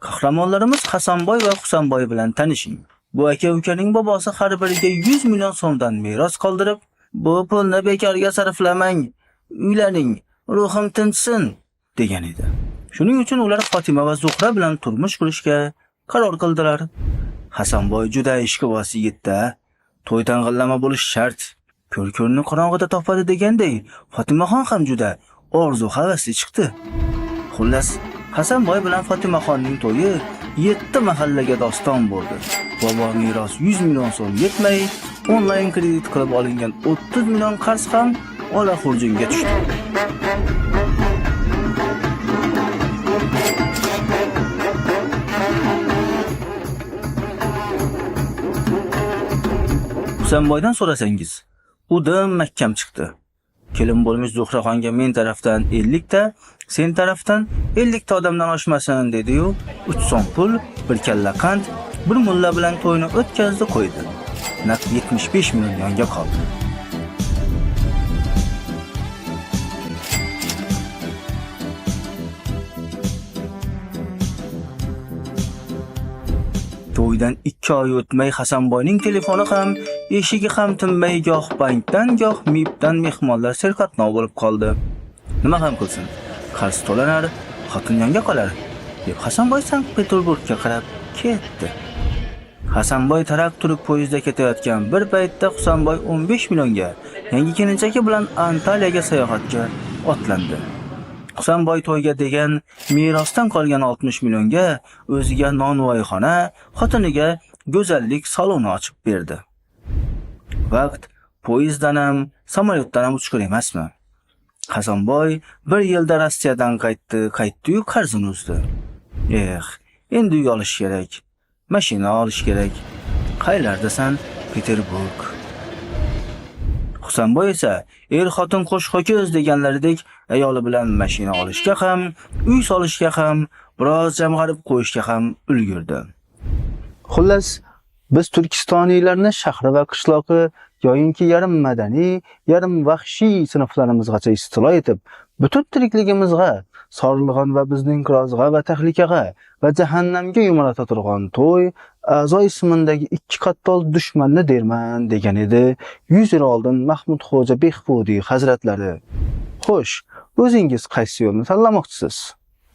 Qahramonlarimiz Hasanboy va Husanboy bilan tanishing. Bu aka-ukaning bobosi har biriga 100 million so'mdan meros qoldirib, "Bu pulni bekorga sarflamang, uylaning, ruhim tinchsin" degan edi. Shuning uchun ular Fotima va Zuhra bilan turmush qurishga qaror qildilar. Hasanboy juda ishqiboz yigit-da. To'y tang'illama bo'lish shart. Ko'r-ko'rni qorong'ida topadi deganday, Fotimaxon ham juda orzu havasli chiqdi. Xullas, Hasanboy bilan Fotimaxonning to'yi 7 mahallaga doston bo'ldi. Bobo meros 100 million so'm yetmay, onlayn kredit qilib olingan 30 million qarz ham ola xurjunga tushdi. Husanboydan so'rasangiz, u dim mahkam chiqdi. Kelin bo'lmish Zuhraxonga men tarafdan 50 ta, sen tarafdan 50 ta odamdan oshmasin dedi-yu, 3 so'm pul, bir kalla qand, bir mulla bilan to'yni o'tkazdi qo'ydi. Naq 75 million yonga qoldi. To'ydan 2 oy o'tmay Hasanboyning telefoni ham, eshigi ham tinmay goh bankdan, goh MIBdan mehmonlar serqatnov bo'lib qoldi. Nima ham qilsin? Qarz to'lanar, xotin yonga qolar, deb Hasanboy Sankt-Peterburgga qarab ketdi. Hasanboy tarak turib poyezdda ketayotgan bir paytda Husanboy 15 millionga yangi kelinchagi bilan Antaliyaga sayohatga otlandi. Husanboy to'yga degan merosdan qolgan 60 millionga o'ziga nonvoyxona, xotiniga go'zallik saloni ochib berdi. Vaqt poyezddan ham, samolyotdan ham uchqur emasmi? Hasanboy bir yilda Rossiyadan qaytdi, qaytdi-yu qarzini uzdi. Eh, endi uy olish kerak, mashina olish kerak. Qaylardasan? Peterburg. Husanboy esa er-xotin qo'sh ho'kiz deganlaridek ayoli bilan mashina olishga ham, uy solishga ham, biroz jamg'arib qo'yishga ham ulgurdi. Xullas, biz turkistoniylarni shahri va qishloqi yoyinki yarim madaniy, yarim vahshiy sinflarimizgacha istilo etib, butun tirikligimizga sorilgan va bizni inqirozga va tahlikaga va jahannamga yumalata turgan to'y a'zo ismindagi ikki qattol dushmanni derman degan edi 100 yil oldin Mahmud Xo'ja Behbudiy hazratlari. Xo'sh, o'zingiz qaysi yo'lni tanlamoqchisiz?